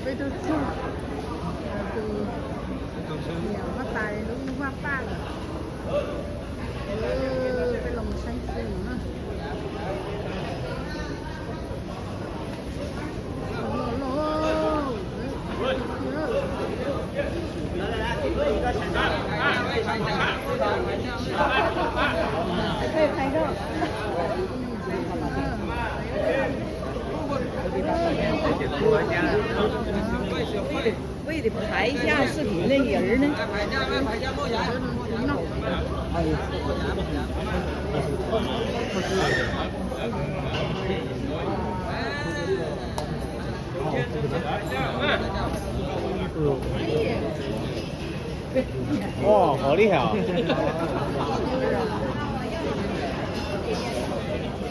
Peb tuaj txog tus niam huab tais lub vaj paj lawm. Peb los mus saib xwb na. Ui, 拍一下视频那人呢。 哇，好厉害啊！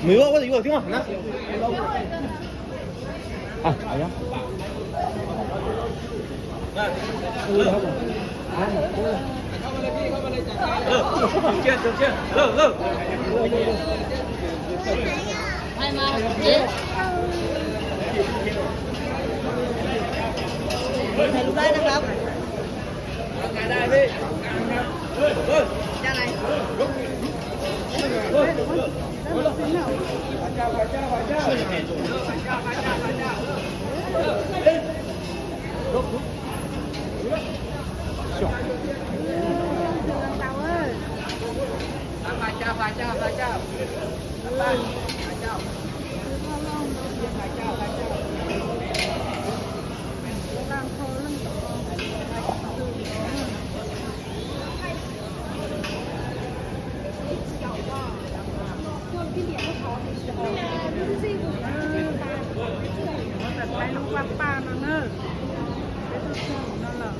没有，我有，听我，那。啊，哎呀。 Peb lub vaj paj no na, peb tuaj txog no lawm.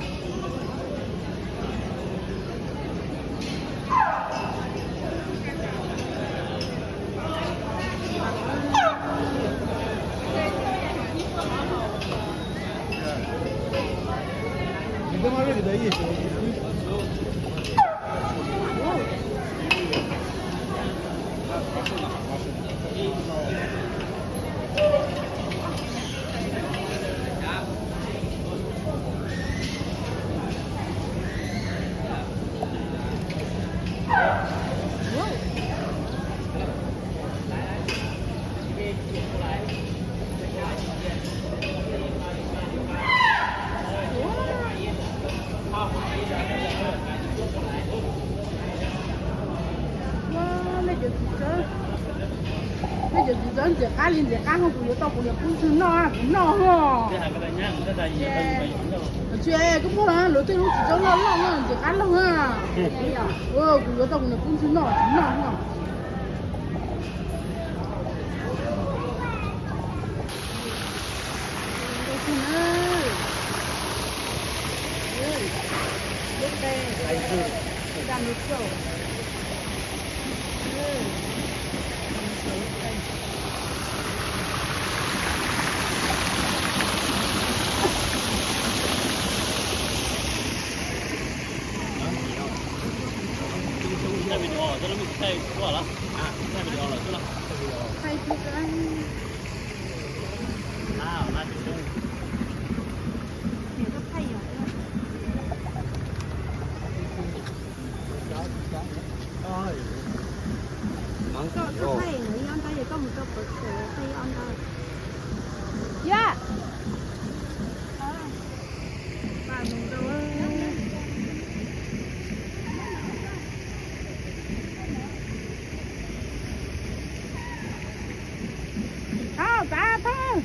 Nej cov txiv tsawb, nej cov txiv tsawb ntxim qab li ntxim qab ho, kuv yuav tau kuv niam pub ntxwg noj kuv noj ho. Tsis koj muab lawv tej lub txiv tsawb loj loj ntxim qab loj, kuv yuav tau kuv niam pub ntxwg noj kuv noj ho. Koj thaij ib ob nrab, koj mus rau pawv khaws thaij ib ob nrab. Yog. Thauj, txav thauj.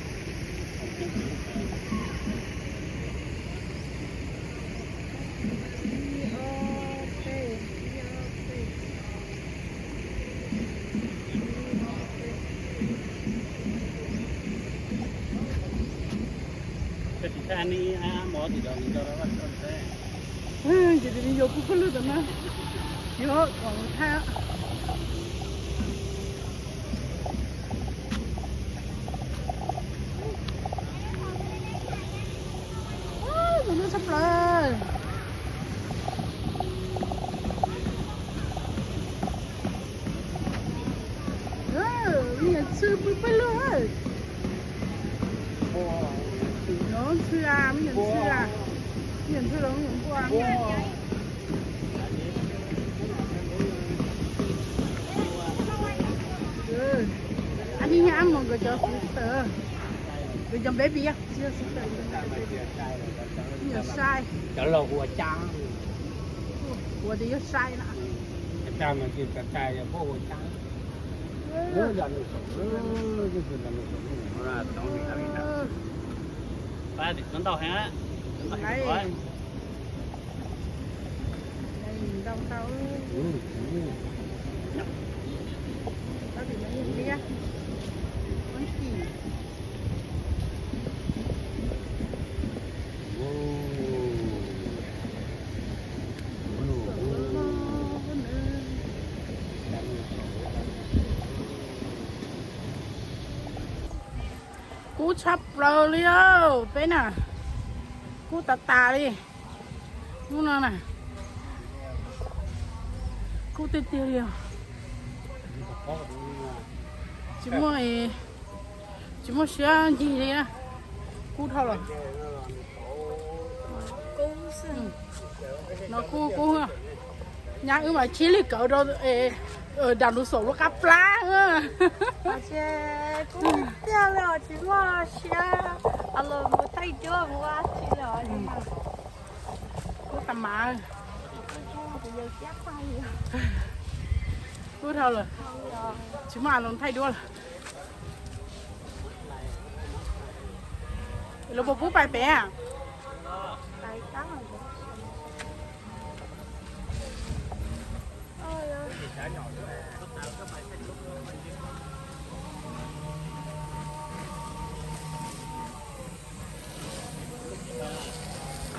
Ces nws yuav kuv phooj ywg tam no, yuav kom thaij. Tus lub tshaj plaws. Niam txwj pw pawg lug no. Ntxhw, me nyuam ntxhw, me nyuam ntxhw los me nyuam npua. Ab, ib nyuag ab mus nkawd cov xwb tawm, nkawd cov baby, tsis yog xwb tawm, me nyuam sai. Cov laus ua cas, ua tias yog sai na. Ntau heev. Ntau ntau. Kub tshaj plaws li os peb na, kub tas tas li. Hnub no na, kub tiag tiag li os. Tsis muaj, tsis muaj siab ncig li na, kub dhau lawm. No kub kub, nyab wb mas chib li kawv rau dam ntu xaum lub qab plab. Kub tiag li os, tsis muaj siab los mus thaij duab mus ua dab tsi li os. Kub tas mas. Kub dhau lawm, tsis muaj aloos thaij duab lawm. Lawv puas pub pais pem?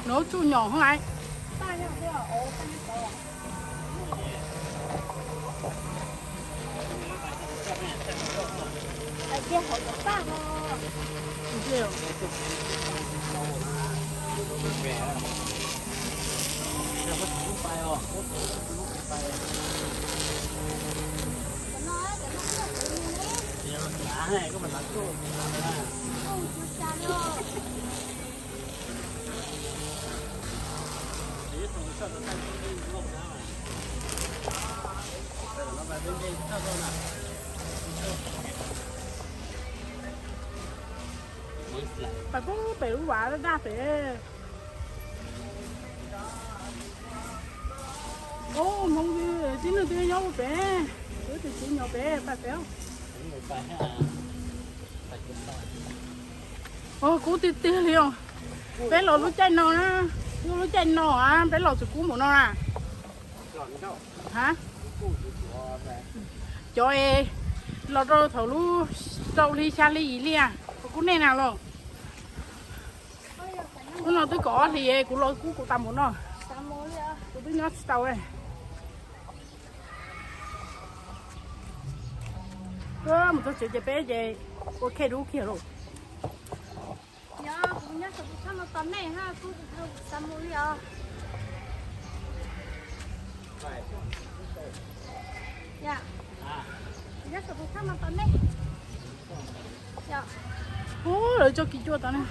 Nov tsuj nyom hov lais. Pais pub pem lub vas daj daj pem. Ub, Hmoob tib neeg twb nyob pem, wb tus txiv nyob pem, pais pem. Kub tiag tiag li os. Peb los lub caij no na, lub caij no peb los txog kub npaum no na. Cov es los rau thaum lub rau hli xya hli yim hli, kub nej na los. Hnub no twb kaum ob hlis kuv los kub kuv tas npaum no, kuv twb nyob tsis tau. Mus txog tsev ces peb ces ua khej dub kiag lauj. Ub, lawv tso kiv cuaj tod ne.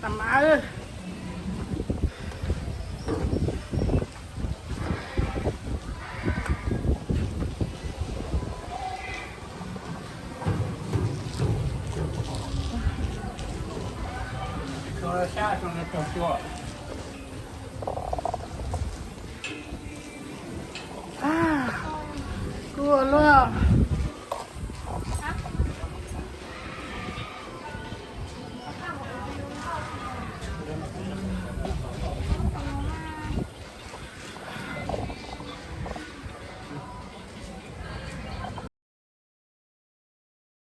Tam mas.